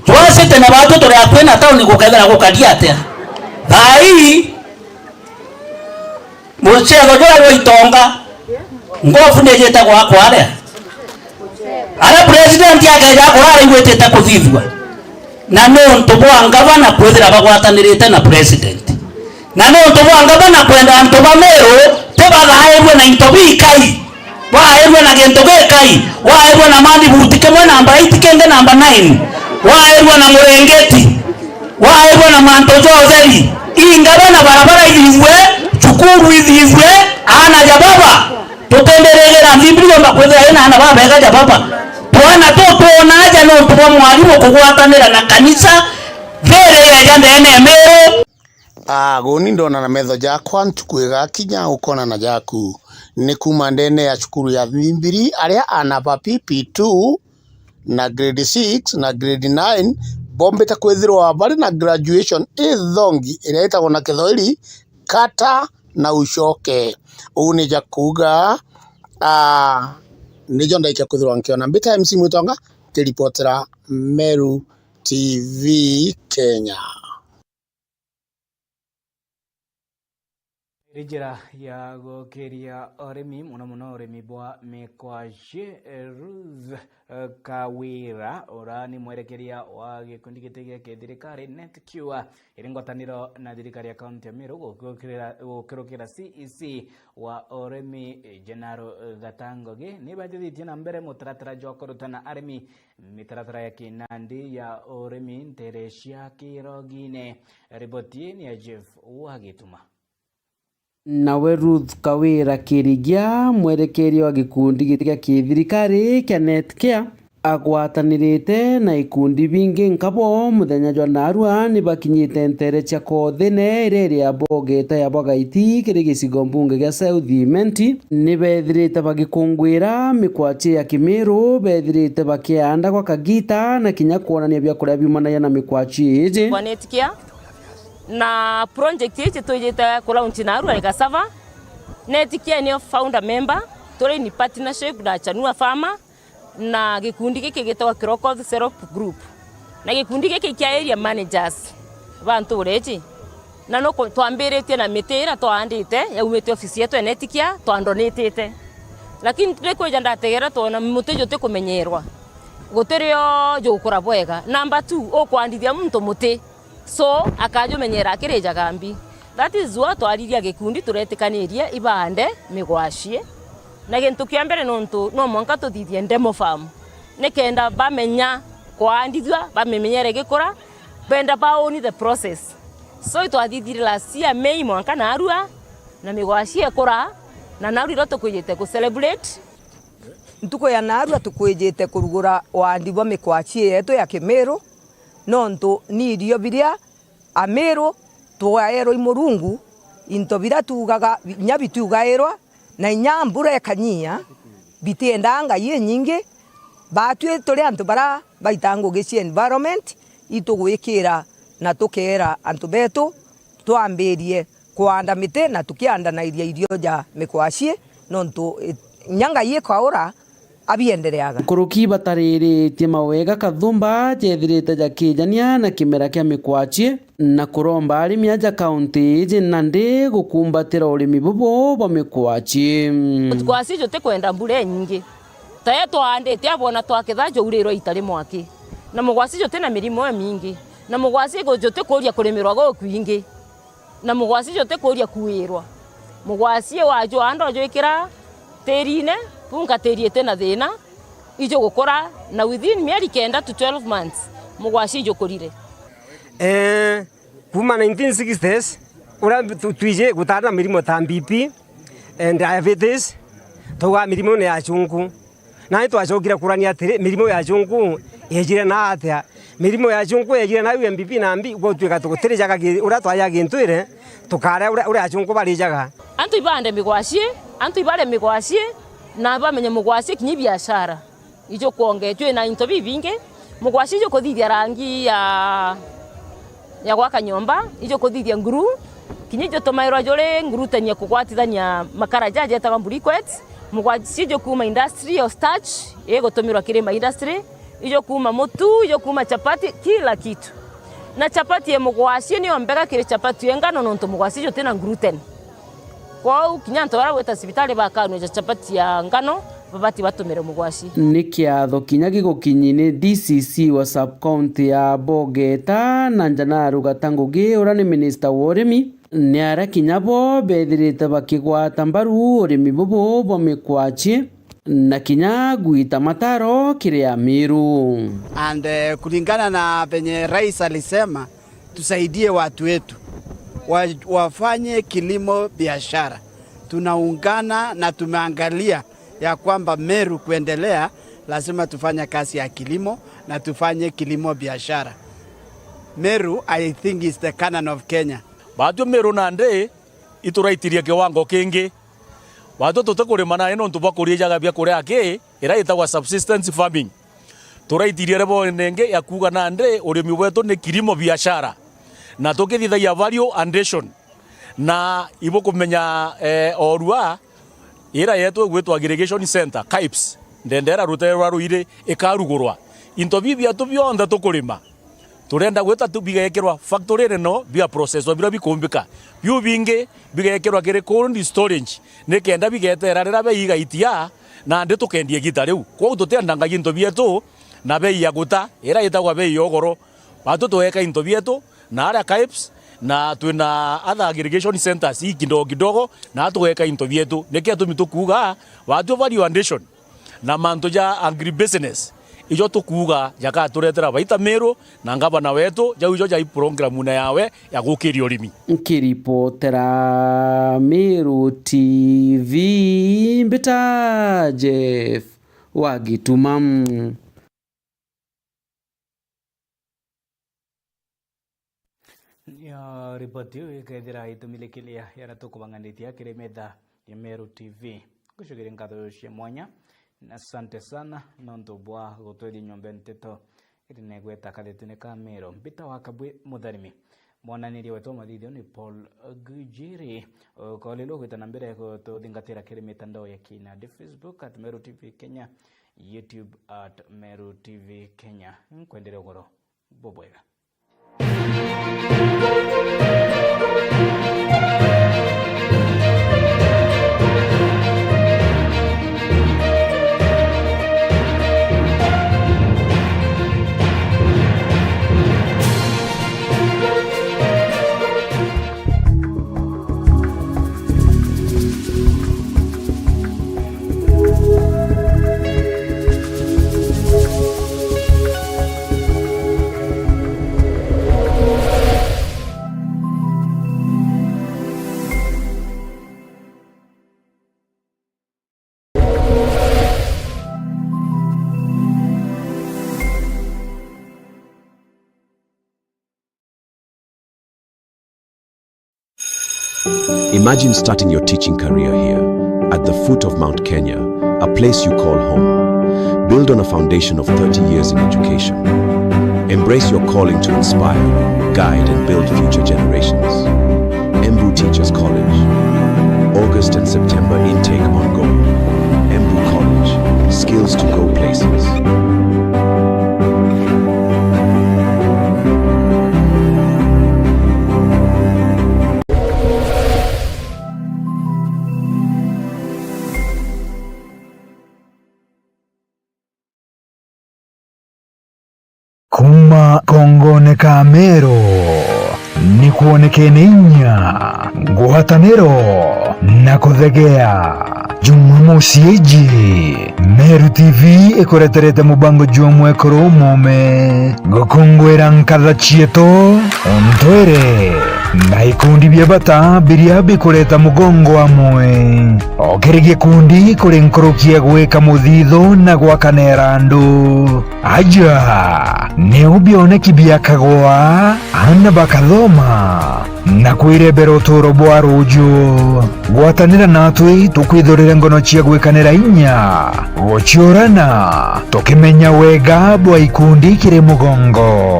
Jwa city na batu turi akui na tauni gukethira gukari atia? Thaa ii, mucetho juria jwa itonga, ngofu ni ijite gwakwa aria. Aria president akeja akura araigwitite kuthithua. Na ni untu bwa ngavana kwithira bagwatanirite na president. Na ni untu bwa ngavana kwenda antu ba Meru ti bathairue na into bikai. Wairue na gintu gikai, wairue na mani buti kimwe namba eight kingi namba nine, wairue na murengeti, wairue na mantu ja utheri. Ii ngavana barabara ithingwe, cukuru Thukuru ithithue aana ja baba. Tutindirigira Biblia yomba kwithira ina aana babega ja baba. Twana tu twona aja nontu bwa mwarimu kugwatanira na kanisa, thiri yeja ndeene ya Meru. Aa, guni ndona na metho jakwa, ntuku igakinya ukona na jaku. Ni kuuma ndeene ya cukuru ya Thimbiri, aria aana ba P P two na grade six na grade nine bombite kwithirwa bari na graduation ithongi iria itagwa na Kithoiri kata na ucoke. Uu ni ja kuuga, aa, nijo ndaikia kwithirwa nkiona. Mbita M C Mwitonga, nkiripotera Meru T V Kenya. Iri njira ya gukiria urimi, muno muno urimi bwa mikwaci. Ruth, eh, Kawira, ura ni mwerekeria wa gikundi giti gia kithirikari NetCure, iri ngwataniro na thirikari ya kaunti ya Meru gukirukira, gukirukira C E C wa urimi, Jenaro Gatangogi, ni bajithitie na mbere mutaratara jwa kurutana arimi mitaratara ya kinandi ya urimi ntere cia kirogine. Riboti ii ni ya Jeff Wagituma. Nawe Ruth Kawira Kirigia, mwerekeria wa gikundi giti gia kithirikari kia NetCare, agwatanirite na ikundi bingi nkabo muthenya jwa narua ni bakinyite ntere cia kothine iria iri ya Bogeta ya Bagaiti kiri gicigo mbunge gia South Imenti. Ni bethirite bagikungwira mikwachi ya Kimiru, bethirite bakianda gwa kagita na kinya kwonania biakuria biumanagia na mikwachi iji. Kwa NetCare, na project iji twijite ku launch narua i Gasava. NetCare niyo founder member, turi in partnership na Chanua Farmer na gikundi giki gitagwa Kiroko Self Group. Na gikundi giki kia area managers ba ntuura iji. Na nuku twambiritie na miti iria twaandite yaumite ofisi yetu ya NetCare, twandonitite. Lakini turikwija ndategera twona muti jutikumenyerwa. Gutirio jugukura bwega. Number two, ukwandithia muntu muti. So, akajumenyera akirijaga mbi. That is why twaririe gikundi turetikanirie ibaande migwaci. Na gintu kia mbere nontu no mwanka tuthithie demo farm. Nikenda bamenya kwaandithua, bamimenyere gikura, benda ba own the process. So, itwathithire last year May mwanka narua, na migwaci ekura, na narua irio tukwijite ku celebrate. Ntuku ya narua tukwijite kurugura waandi bwa mikwachi yetu ya Kimiru, nontu ni irio biria Amiru twaerwa i Murungu, into biria tuugaga inya bitiugairwa, na inya mbura ikanyia, bitiendaa ngai inyingi. Baatwi turi antu baria baita ngugi cia environment, itugwikira na tukeera antu betu twambirie kwaanda miti na tukiandanairia irio ja mikwachi, nontu, eh, inya ngai ikaura, abiendereaga. Nkuruki batariritie mawega kathumba jethirite jakijania na kimera kia mikwachi, na kuromba arimi aja kaunti iji nandi gukumbatira urimi bubu bwa mikwachi. Mukwachi jutikwenda mbura inyingi, ta ya twaandite abona twaketha jaurirwa ita rimwe aki, na mugwachi juti na mirimo imingi, na mugwachi gu-, jutikuria kurimirwa gukwingi. Na mugwaci jutikuuria kuirwa. Mugwaci wajwaa ndojwikira tiirine, bunka tiiri iti na thiina, ijugukura, na within mieri kenda to twelve months, mugwaci ijukurire. Ee, kuuma nineteen sixties, uria tu-, twiji gutaari na mirimo ta B P and diabetes, twaugaga mirimo ni ya chunku. Nandi twacokire kurania atiri, mirimo ya chunku yejire na atia? Mirimo ya chunku yejire na U M B P na mbi, gutwika tugutirijaga gi-, uria twaja gintwire, tukaria uria, uria achunku barijaga. Antu ibaande migwaci, antu ibare migwaci, na bamenye mugwaci kinya biashara. Ijo kwonge, twina into bibingi, mugwaci ijo kuthithia rangi ya ya gwaka nyomba, ijo kuthithia nguru, kinya ijo tumairwa juri ngurutania kugwatithania makara jaja jetagwa briquettes, mugwaci ijo kuuma industry ya starch, igutumirwa kiri ma industry, ijo kuuma mutu, ijo kuuma chapati, kila kitu. Na chapati ya mugwaci niyo mbega kiri chapati ya ngano nontu mugwaci ijo tina gluten. Kwou kinya antu baria gwita cibitari bakanua ja chapati ya ngano, babati batumire mugwaci. Ni kiatho kinya gigukinyi ni D C C wa sub-county ya Bogeta na Njanaru Gata Ngugi, uria ni minista wa urimi, ni aria kinya bo bethirite bakigwata mbaru urimi bubu bwa mikwachi na kinya gwita mataro kiri Amiru. And, eh, kulingana na venye rais alisema, tusaidie watu wetu. Wa-, wafanye kilimo biashara. Tunaungana na tumeangalia ya kwamba Meru kuendelea, lazima tufanye kazi ya kilimo na tufanye kilimo biashara. Meru, I think, is the Canaan of Kenya. Baatwi Meru nandi ituraitirie kiwango kingi. Baatwi tutikurima nandi nontu bwa kurijaga biakuria aki, iria itagwa subsistence farming. Turaitirie level ingi ya kuuga nandi urimi bwetu ni kilimo biashara, na tukithithagia value addition. Na ibukumenya, eh, orua ira yetu igwitwa aggregation center, KAIPS, ndendera rutere rwa Ruiri ikarugurwa. Into biu bietu bionthe tukurima, turenda gwita tu bigekirwa factory-ini no bia process-wa biria bikumbika. Biu bingi bigekirwa kiri cold storage, nikenda bigetera riria bei igaitia, nandi tukendia igita riu. Kwou tutiendangagia into bietu na bei ya guta, iria itagwa bei ya ugoro. Baatwi tugeka into bietu na aria KAIPS, na twina other aggregation centers ii kidogo kidogo, na tugeka into bietu. Nikio gitumi tukuuga, baatwi value addition na mantu ja agribusiness, ijo tukuuga jakaturetera baita Meru na ngavana wetu, jau ijo jai programune yawe ya gukiria urimi. Nkiripotera Meru T V, mbita Jeff wa Gituma. Nio ripoti iu ikethira itumilikiria yaria tukubang'anitie kiri metha ya Meru T V. Ngucokeria nkatho cia mwanya na asante sana nontu bwa gutwithia nyomba ya nteto iri negweta kathetune ka Meru. Mbita wa Kabwi Mutharimi. Mwananiria wetu wa mathithio ni Paul Gujiri. Ukoolilwa gwita na mbere gututhingatira kiri mitandao ya kinandi, Facebook at Meru T V Kenya, YouTube at Meru T V Kenya. Nkwenderia ugoro bubwega. Imagine starting your teaching career here, at the foot of Mount Kenya, a place you call home. Build on a foundation of thirty years in education. Embrace your calling to inspire, guide, and build future generations. Embu Teachers College. August and September intake ongoing. Embu College, skills to go places. Kuuma kongone ka Meru, ni kwonekene inya, ngwataniro na kuthegea. Jumamosi iji, Meru T V ikureterete mubango jwa mwekuru umume, gukunguira nkatha cietu, untwire, na ikundi bia bata biria bikureta mugongo amwe. O kiri gikundi kuri nkuruki ya gwika muthitho na gwakanera andu. Aja, niu bioneki biakagwa, aana bakathoma, na kwirembera uturo bwa ruju. Gwatanira natwi tukwithurire ngono cia gwikanira inya, guciurana, tukimenya wega bwa ikundi kiri mugongo.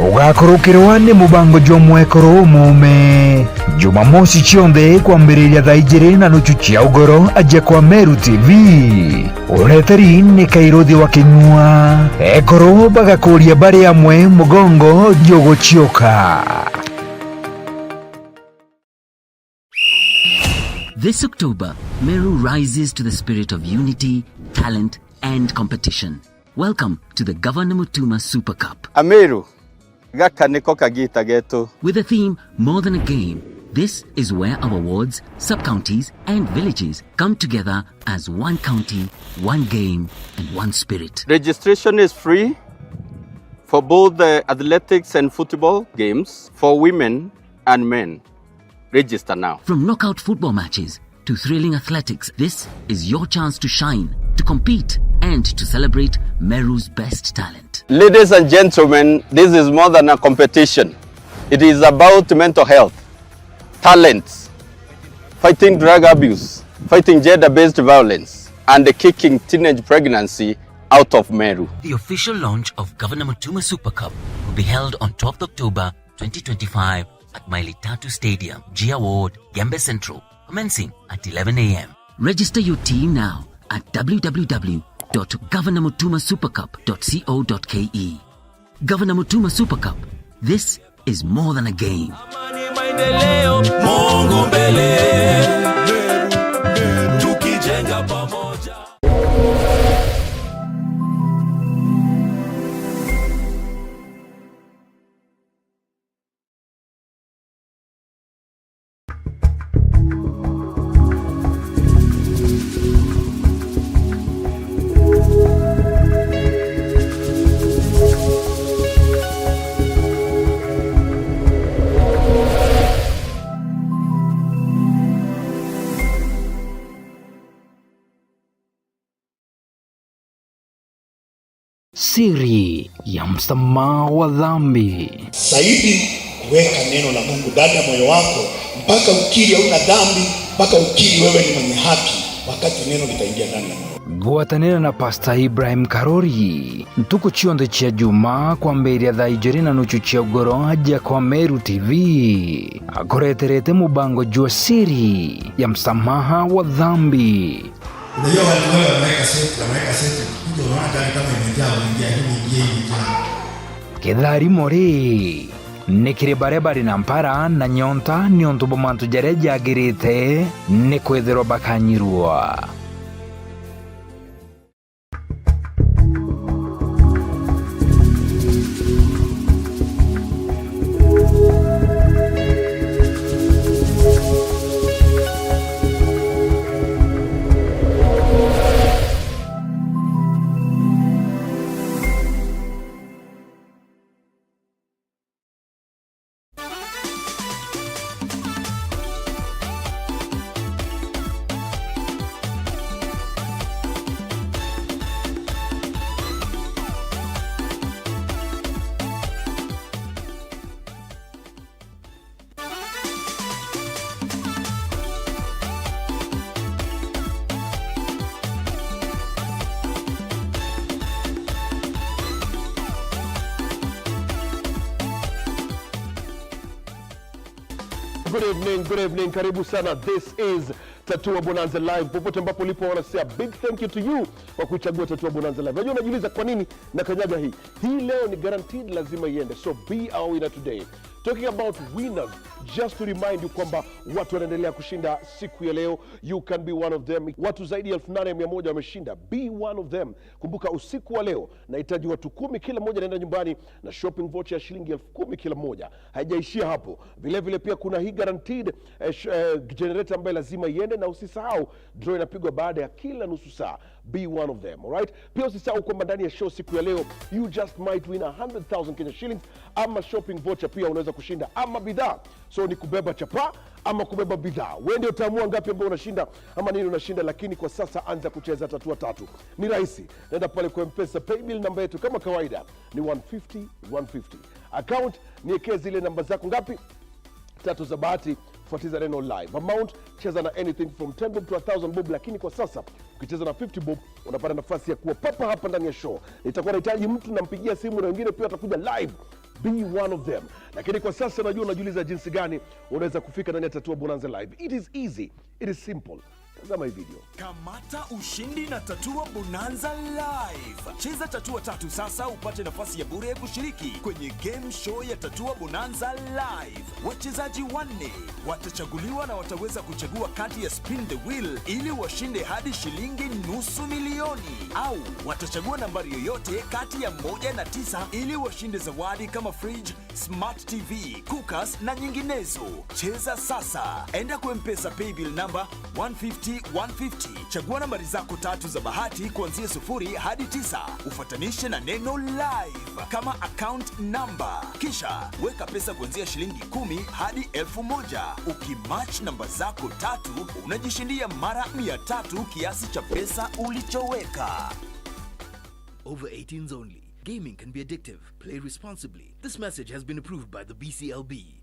Ugakurukirwa ni mubango jwa mwekuru umume. Jumamosi cionthe kwambiriria thaa ijiri na nuchu cia ugoro aja kwa Meru T V. Ureteri ni Kairuthi wa Kinyua. Ekuru bagakuria bari amwe mugongo juguciuka. This October, Meru rises to the spirit of unity, talent, and competition. Welcome to the Governor Mutuma Super Cup. Ameru, gaka niko kagita getu. With the theme, More Than a Game, this is where our wards, sub-counties, and villages come together as one county, one game, and one spirit. Registration is free for both the athletics and football games for women and men. Register now. From knockout football matches to thrilling athletics, this is your chance to shine, to compete, and to celebrate Meru's best talent. Ladies and gentlemen, this is more than a competition. It is about mental health, talents, fighting drug abuse, fighting gender-based violence, and kicking teenage pregnancy out of Meru. The official launch of Governor Mutuma Super Cup will be held on twelfth October twenty twenty-five at Maili Tatu Stadium, Jia Ward, Gembe Central, commencing at eleven a m. Register your team now at w w w dot governor mutuma super cup dot co dot k e. Governor Mutuma Super Cup, this is more than a game. Amani, maendeleo, Mungu mbele. Tukijenga pamoja. Siri ya msamaha wa dhambi. Zaidi, weka neno la Mungu ndani ya moyo wako mpaka ukiri hauna dhambi, mpaka ukiri wewe ni mwenye haki, wakati neno litaingia ndani ya moyo. Gwatanira na Pastor Ibrahim Karori ntuku cionthe cia Juma kwambiria thaa ijiri na nuchu cia ugoro aja kwa Meru T V akureterete mubango jwa siri ya msamaha wa dhambi. Unajua watu wale wameweka seti, wameweka seti, ukikuja unaona gari kama imejaa, unaingia, hii imeingia, hii imejaa. Kitharimo ri, ni kiri baria bari na mpara na nyonta niuntu bwa mantu jaria jagirite ni kwithirwa bakanyirwa. Good evening, good evening. Karibu sana. This is Tatua Bonanza Live. Popote ambapo ulipo, wanasema big thank you to you kwa kuichagua Tatua Bonanza Live. Unajua, unajiuliza kwa nini nakanyaga hii? Hii leo ni guaranteed, lazima iende. So be our winner today. Talking about winners, just to remind you kwamba watu wanaendelea kushinda siku ya leo. You can be one of them. Watu zaidi ya elfu nane mia moja wameshinda. Be one of them. Kumbuka, usiku wa leo nahitaji watu kumi, kila mmoja anaenda nyumbani na shopping voucher ya shilingi elfu kumi kila mmoja. Haijaishia hapo. Vile vile pia kuna hii guaranteed, eh, sh-, eh, generator ambayo lazima iende, na usisahau, draw inapigwa baada ya kila nusu saa. Be one of them, alright? Pia usisahau kwamba ndani ya show siku ya leo, you just might win a hundred thousand Kenya shillings, ama shopping voucher pia unaweza kushinda, ama bidhaa. So ni kubeba chapa ama kubeba bidhaa. Wewe ndio utaamua ngapi ambayo unashinda ama nini unashinda, lakini kwa sasa anza kucheza Tatua Tatu. Ni rahisi. Nenda pale kwa M-Pesa, paybill namba yetu kama kawaida ni one fifty, one fifty. Account, niekee zile namba zako ngapi? Tatu za bahati, fuatiza neno live. Amount, cheza na anything from ten bob to a thousand bob, lakini kwa sasa ukicheza na fifty bob unapata nafasi ya kuwa papa hapa ndani ya show. Nitakuwa nahitaji mtu nampigia simu na wengine pia watakuja live. Be one of them. Lakini kwa sasa najua unajiuliza jinsi gani unaweza kufika ndani ya Tatua Bonanza Live. It is easy. It is simple. Tazama hii video. Kamata ushindi na Tatua Bonanza Live. Cheza Tatua Tatu sasa upate nafasi ya bure ya kushiriki kwenye game show ya Tatua Bonanza Live. Wachezaji wanne watachaguliwa na wataweza kuchagua kati ya spin the wheel ili washinde hadi shilingi nusu milioni, au watachagua nambari yoyote kati ya moja na tisa ili washinde zawadi kama fridge, smart T V, cookers na nyinginezo. Cheza sasa. Enda kwa M-Pesa paybill number one fifty one fifty. Chagua nambari zako tatu za bahati kuanzia sufuri hadi tisa. Ufuatanishe na neno live kama account number. Kisha weka pesa kuanzia shilingi kumi hadi elfu moja. Ukimatch namba zako tatu, unajishindia mara mia tatu kiasi cha pesa ulichoweka. Over eighteens only. Gaming can be addictive. Play responsibly. This message has been approved by the B C L B.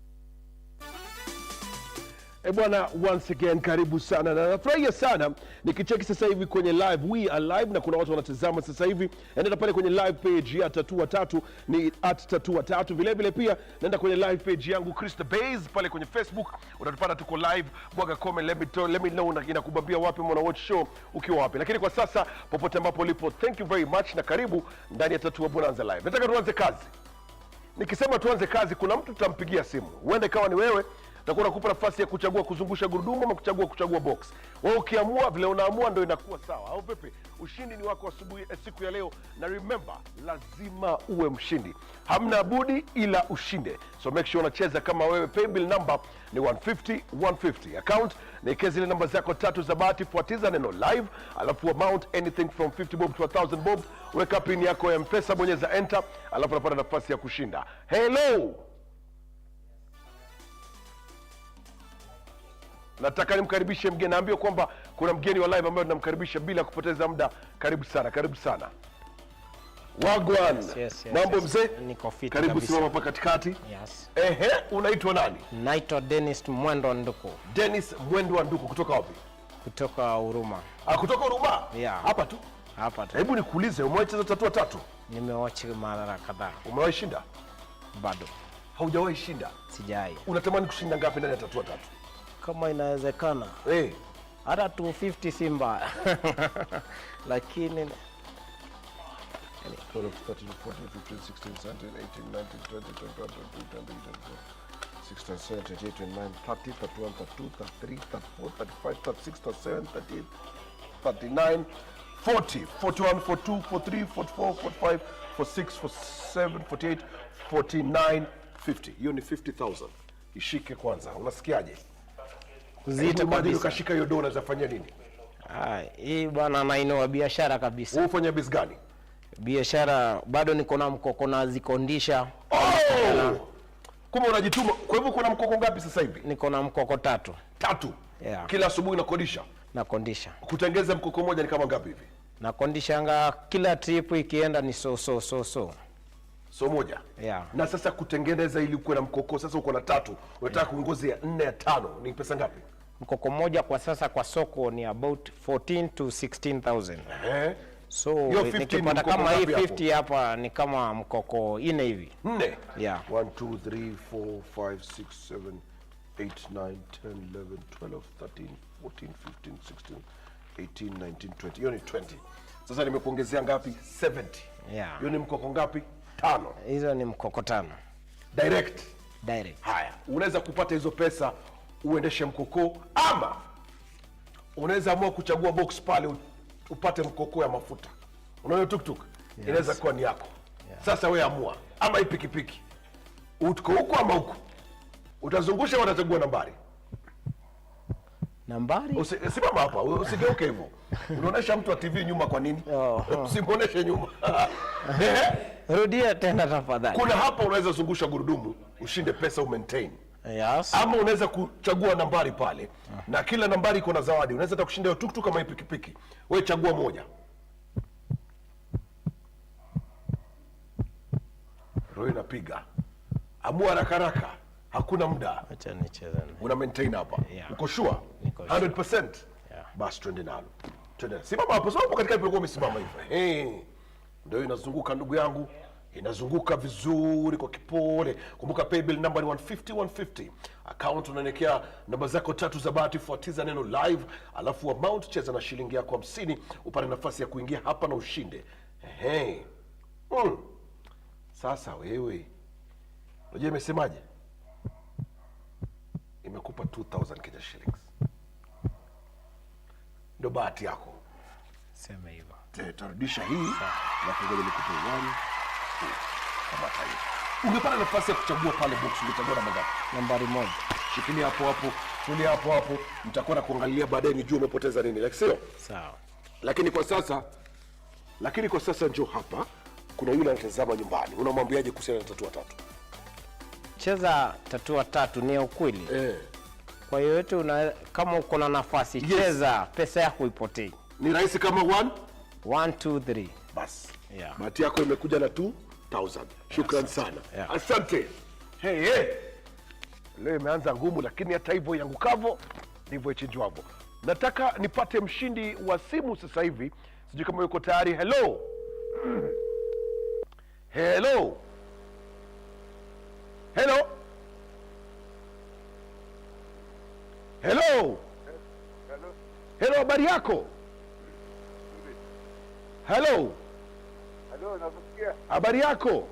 E bwana, once again, karibu sana. Na nafurahia sana nikicheki sasa hivi kwenye live. We are live na kuna watu wanatazama sasa hivi. Nenda pale kwenye live page ya Tatua Tatu, ni at Tatua Tatu. Vile vile pia nenda kwenye live page yangu Chris the Base pale kwenye Facebook. Utatupata tuko live. Bwaga comment, let me tell, let me know una- inakubambia wapi, mwana watch show ukiwa wapi. Lakini kwa sasa, popote ambapo ulipo, thank you very much na karibu ndani ya Tatua Bonanza Live. Nataka tuanze kazi. Nikisema tuanze kazi, kuna mtu tutampigia simu. Huenda ikawa ni wewe, takuwa nakupa nafasi ya kuchagua kuzungusha gurudumu ama kuchagua kuchagua box. Wewe ukiamua vile unaamua ndio inakuwa sawa. Au vipi? Ushindi ni wako asubuhi, eh, siku ya leo. Na remember, lazima uwe mshindi. Hamna budi ila ushinde. So make sure unacheza kama wewe. Paybill number ni one fifty, one fifty. Account, niwekee zile namba zako tatu za bahati, fuatiza neno live, alafu amount anything from fifty bob to a thousand bob. Weka pin yako ya Mpesa, bonyeza enter, alafu unapata nafasi ya kushinda. Hello. Nataka nimkaribishe mgeni. Naambiwa kwamba kuna mgeni wa live ambaye tunamkaribisha bila kupoteza muda. Karibu sana, karibu sana. Wagwan. Yes, yes, Mambo yes. Mzee? Niko fit Karibu, kabisa. Simama hapa katikati. Yes. Ehe, unaitwa nani? Naitwa Dennis Mwendo Nduku Dennis Mwendo wa Nduku, kutoka wapi? Kutoka Huruma. Ah, kutoka Huruma? Yeah. Hapa tu. Hapa tu. Hebu nikuulize, umewahi cheza Tatua Tatu? Nimewatch mara kadhaa. Umewahi shinda? Bado. Haujawahi shinda? Sijai. Unatamani kushinda ngapi ndani ya Tatua Tatu? Kama inawezekana, Eh, hata two fifty si mbaya. Lakini twelve, thirteen, fourteen, fifteen, sixteen, seventeen, eighteen, nineteen, twenty, twenty-one, twenty-two, twenty-three, twenty-four, sixteen, seventeen, eighteen, twenty-nine, thirty, thirty-one, thirty-two, thirty-three, thirty-four, thirty-five, thirty-six, thirty-seven, thirty-eight, thirty-nine, forty, forty-one, forty-two, forty-three, forty-four, forty-five, forty-six, forty-seven, forty-eight, forty-nine, fifty. Hiyo ni fifty thousand. Ishike kwanza. Unasikiaje? Uzito Hebu imagine kabisa. Ukashika hiyo dola, unaweza fanya nini? Ah, hii bwana, nainua biashara kabisa. Wewe ufanya biz gani? Biashara bado niko na mkoko na zikondisha. Oh! Kumbe unajituma. Kwa hivyo kuna mkoko ngapi sasa hivi? Niko na mkoko tatu. Tatu. Yeah. Kila asubuhi unakodisha. Nakondisha. Kutengeza mkoko moja ni kama ngapi hivi? Nakondishanga kila trip ikienda ni so so so so. So moja. Yeah. Na sasa kutengeneza ili ukuwe na mkoko, sasa uko na tatu, unataka kuongeze ya nne, ya tano, ni pesa ngapi? Mkoko moja kwa sasa kwa soko ni about fourteen to sixteen thousand. Eh. So Hiyo fifty ni nikipata mkoko kama hii ngapi hapo? fifty hapa ni kama mkoko ine hivi. Nne. Yeah. One, two, three, four, five, six, seven, eight, nine, ten, eleven, twelve, thirteen, fourteen, fifteen, sixteen, eighteen, nineteen, twenty. Hiyo ni twenty. Sasa nimekuongezea ngapi? Seventy. Yeah. Hiyo ni mkoko ngapi? Tano. Hizo ni mkoko tano. Direct. Direct. Haya, unaweza kupata hizo pesa uendeshe mkoko, ama unaweza amua kuchagua box pale u- upate mkoko ya mafuta. Unaona tuktuk? Inaweza kuwa ni yako. Sasa wewe amua, ama hii pikipiki. Uko huko ama huko. Utazungusha, watachagua nambari. Nambari? Usi, simama hapa, usigeuke hivyo. Unaonesha mtu wa T V nyuma kwa nini? Oh. Usimuoneshe nyuma. Eh? Rudia tena tafadhali. Kuna hapa unaweza zungusha gurudumu, ushinde pesa, umaintain. Yes. Ama unaweza kuchagua nambari pale, na kila nambari iko na zawadi. Unaweza hata kushinda hiyo tuktuk ama hii pikipiki. Wewe chagua moja. Roho inapiga. Amua haraka haraka. Hakuna muda. Acha nicheze naye. Una maintain hapa. Yeah. Uko sure? Niko sure. Hundred percent? Yeah. Basi twende nalo. Twende. Simama hapo. Simama hapo katika hapo umesimama hivyo. Hey. Ndio inazunguka, ndugu yangu. Inazunguka vizuri kwa kipole. Kumbuka paybill number ni one fifty, one fifty. Account unaelekea namba zako tatu za bahati, fuatiza neno live, alafu amount, cheza na shilingi yako hamsini, upate nafasi ya kuingia hapa na ushinde. Ehe. Mm. Sasa wewe. Unajua imesemaje? Imekupa two thousand Kenya shillings. Ndio bahati yako. Sema hivyo. Te- Tarudisha hii na kungoja nikupe one, two. Kamata hii. Ungepata nafasi ya kuchagua pale box, ungechagua namba ngapi? Nambari moja. Shikilia hapo hapo, tulia hapo hapo, nitakuwa na kuangalia baadaye nijue umepoteza nini, like, sio? Sawa. Lakini kwa sasa, lakini kwa sasa njoo hapa, kuna yule anatazama nyumbani. Unamwambiaje kuhusiana na tatua tatu? Cheza tatua tatu, ni ya ukweli. Eh. Kwa hiyo yote una, kama uko na nafasi, yes, cheza, pesa yako ipotei. Ni rahisi kama one? One, two, three. Bas. Yeah. Bahati yako imekuja na two thousand. Shukran sana. Yeah. Asante. Hey, hey. Leo imeanza ngumu, lakini hata hivyo iangukavo, ndivyo ichinjwavo. Nataka nipate mshindi wa simu sasa hivi. Sijui kama yuko tayari. Hello? Hello? Hello? Hello? Hello? Hello, habari yako? Hello? Hello, nakusikia. Habari yako?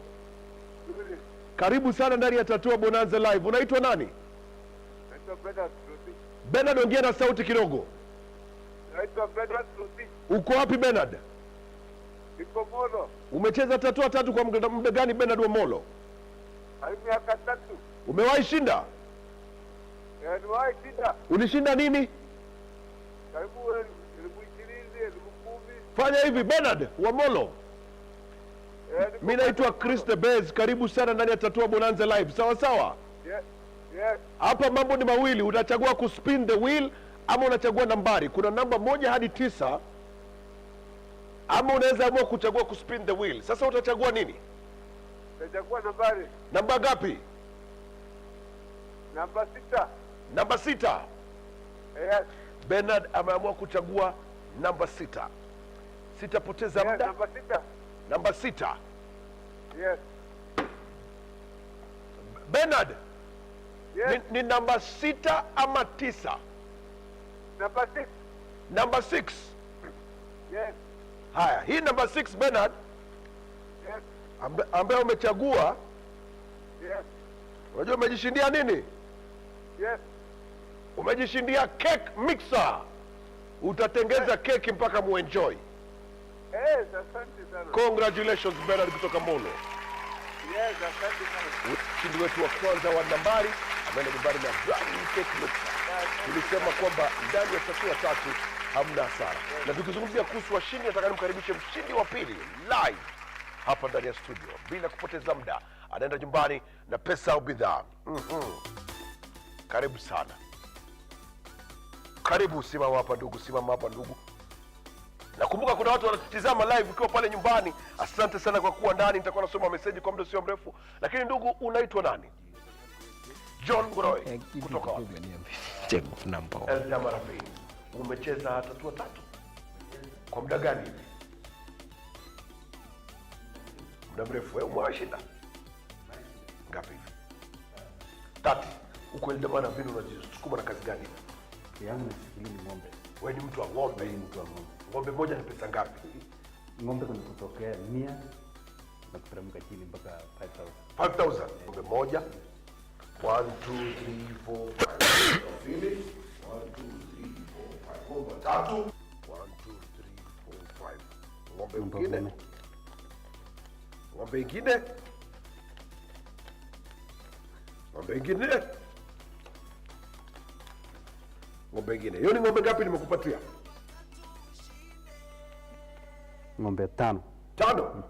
Nzuri. Karibu sana ndani ya Tatua Bonanza Live. Unaitwa nani? Naitwa Bernard Rotich. Bernard, ongea na sauti kidogo. Naitwa Bernard Rotich. Uko wapi Bernard? Niko Molo. Umecheza Tatua tatu kwa muda, muda gani Bernard wa Molo? Karibu miaka tatu. Umewahi shinda? Eh, nimewahi shinda. Ulishinda nini? Karibu elfu, elfu ishirini, elfu kumi. Fanya hivi, Bernard wa Molo. Eh, niko Mimi naitwa Molo. Chris the Best. Karibu sana ndani ya Tatua Bonanza Live. Sawa sawa? Yes. Yes. Hapa mambo ni mawili, utachagua kuspin the wheel ama unachagua nambari. Kuna namba moja hadi tisa, ama unaweza amua kuchagua kuspin the wheel. Sasa utachagua nini? Nitachagua nambari. Namba ngapi? Namba sita. Namba sita. Yes. Bernard ameamua kuchagua namba sita. Sitapoteza Yes, muda. Namba sita. Namba sita. Yes. Bernard, Yes. ni, ni namba sita ama tisa? Namba six. Namba six. Yes. Haya, hii namba six, Bernard, Yes. ambe-, ambaye umechagua, Yes. unajua umejishindia nini? Yes. Umejishindia cake mixer. Utatengeza Yes. keki mpaka muenjoy. Yes, asante sana. Congratulations, Bernard kutoka Molo. Yes, asante sana. Mshindi wetu wa kwanza wa nambari ameenda nyumbani na brand new cake mixer. Yes, asante Tulisema sana. kwamba ndani ya Tatua tatu hamna hasara. Yes. Na tukizungumzia kuhusu washindi, nataka nimkaribishe mshindi wa pili live hapa ndani ya studio. Bila kupoteza muda, anaenda nyumbani na pesa au bidhaa. Mhm. Karibu sana. Karibu, simama hapa ndugu, simama hapa ndugu. Nakumbuka kuna watu wanatutizama live ukiwa pale nyumbani. Asante sana kwa kuwa ndani. Nitakuwa nasoma message kwa muda sio mrefu. Lakini ndugu, unaitwa nani? John Ngoroe. Eh, kitu kutoka wapi? Kubwa ni Eldoret. Number one. Eldoret Ravine. Umecheza Tatua tatu? Kwa muda gani hivi? Muda mrefu, eh, umewashinda? Ngapi hivi? Thirty. Uko Eldoret Ravine unajisukuma na kazi gani? Yangu nafikiri ni ng'ombe. Wewe ni mtu wa ng'ombe? Ni mtu wa ng'ombe. Ng'ombe moja ni pesa ngapi? Ng'ombe kuna kutokea mia na kuteremka chini mpaka five thousand. Five thousand. Ng'ombe moja. One, two, three, four, five. Ng'ombe wa pili. One, two, three, four, five. Ng'ombe wa tatu. One, two, three, four, five. Ng'ombe Ng'ombe mwingine. Nne. Ng'ombe ingine. Ng'ombe ingine. Ng'ombe ingine. Hiyo ni ng'ombe ngapi nimekupatia? Ng'ombe tano. Tano?